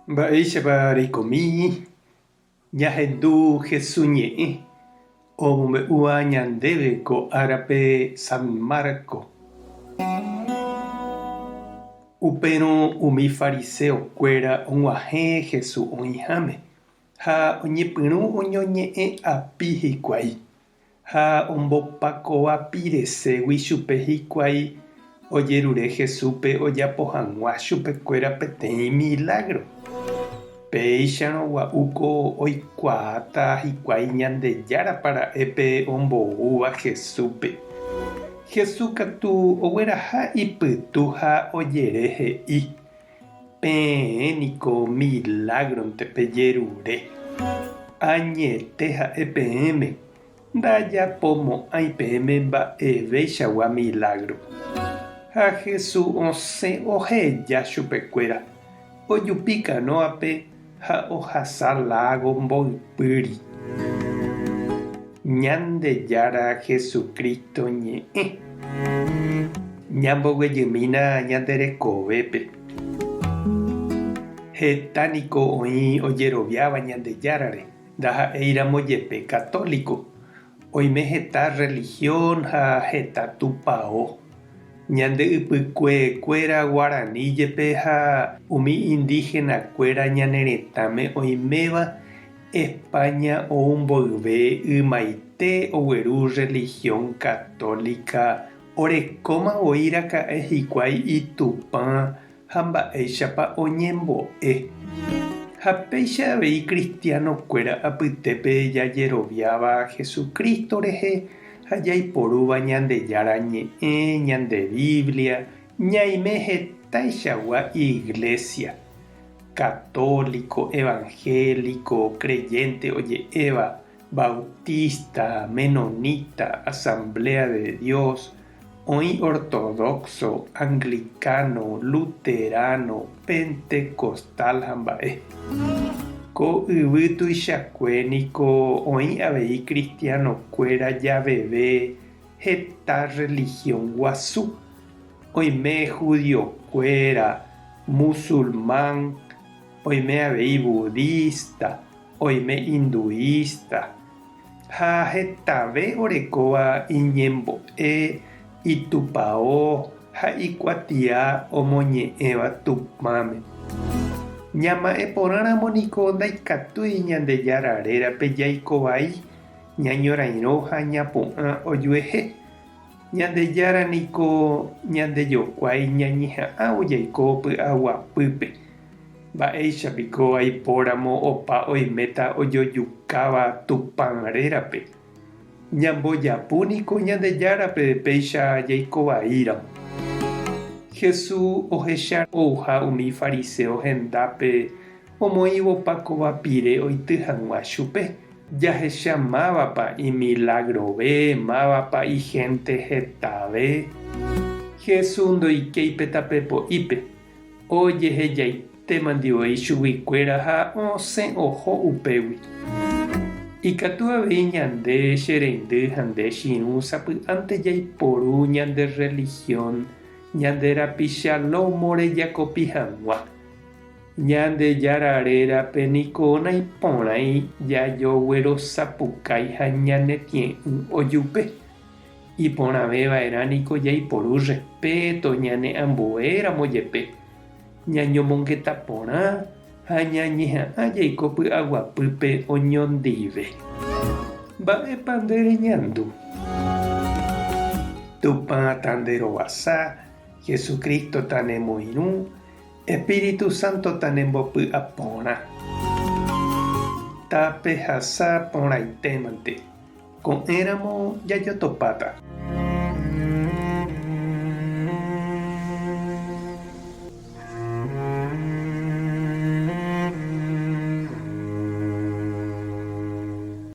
Mba'éichapa reikomi ñahendu Jesús ñe'ẽ omombe'úva ñandéve ko árape San Marco. Upérõ umi fariseokuéra og̃uahẽ Jesús oĩháme ha oñepyrũ oñoñe'ẽ api hikuái. Ha ombopakovapireségui chupe hikuái ojerure Jesúspe ojapo hag̃ua chupekuéra peteĩ milágro. Péicharõ gua'úko oikuaáta hikuái Ñandejárapa ra'e pe omboúva Jesúspe. Jesús katu ogueraha ipytu ha ojere he'i, Peẽ niko milágronte pejerure. Añete ha'e peẽme, ndajapomo'ãi peẽme mba'eveichagua milágro. Ha Jesús osẽ oheja chupekuéra, ojupi kanóape ha ohasa lágo mboypýri. Ñandejára Jesucristo ñe'ẽ. Ñamboguejymína ñande rekovépe. Heta niko oĩ ojeroviáva Ñandejárare, ndaha'éiramo jepe católico. Oime heta religión ha heta tupao. Ñande ypykuekuéra guarani jepe ha umi indígena-kuéra ñane retãme oiméva España ou mboyve ymaite ogueru religión católica orekóma voi raka'e hikuái itupã ha mba'éichapa oñembo'e. Ha péicha avei cristiano-kuéra apytépe jajeroviáva Jesucristo rehe ha jaiporúva Ñandejára Ñe'ẽ, ñande Biblia, ñaime hetaichagua iglesia, católico, evangélico, creyente oje'éva, bautista, menonita, asamblea de Dios, oĩ ortodoxo, anglicano, luterano, pentecostal ha mba'e. Ko yvy tuichakue niko oĩ avei cristiano-kuéra javeve heta religión guasu, oime judiokuéra, musulmán, oime avei budista, oime hinduista, ha hetave orekóva iñembo'e, itupao ha ikuatia omoñe'ẽva Tupãme. Ñama'ẽ porãramo niko ndaikatúi Ñandejára rérape jaiko vai, ñañorairõ ha ñapu'ã ojuehe. Ñandejára niko ñandejokuái ñañeha'ãvo jaiko py'aguapýpe. Mba'éicha piko aipóramo opa oiméta ojojukáva Tupã rérape? Ñambojapu niko Ñandejárape péicha jaiko vaíramo. Jesús ohecha ouha umi fariséo hendápe omoĩvo pakova pire oity hag̃ua chupe. Jahecha mávapa imilagrove, mávapa ihénte hetave. Jesús ndoikéi pe tape po'ípe, ojehejaitémandi voi chuguikuéra ha osẽ oho upégui. Ikatu avei ñande che reindy ha nde chirũ sapy'ánte jaiporu ñande rrelihión ñande rapicha lómore jakopi hag̃ua. Ñandejára rérape niko naiporãi jajoguerosapukái ha ñanetie'ỹ ojupe. Iporãve va'erã niko jaiporu respeto ñane ambuéramo jepe, ñañomongeta porã ha ñañeha'ã jaiko py'aguapýpe oñondive. Mba'épa nde reñandu? Tupã tanderovasa, Jesucristo tanemoirũ, Espíritu Santo tanembopy'a porã. Tapehasa porãitémante. Ko'ẽramo jajotopáta.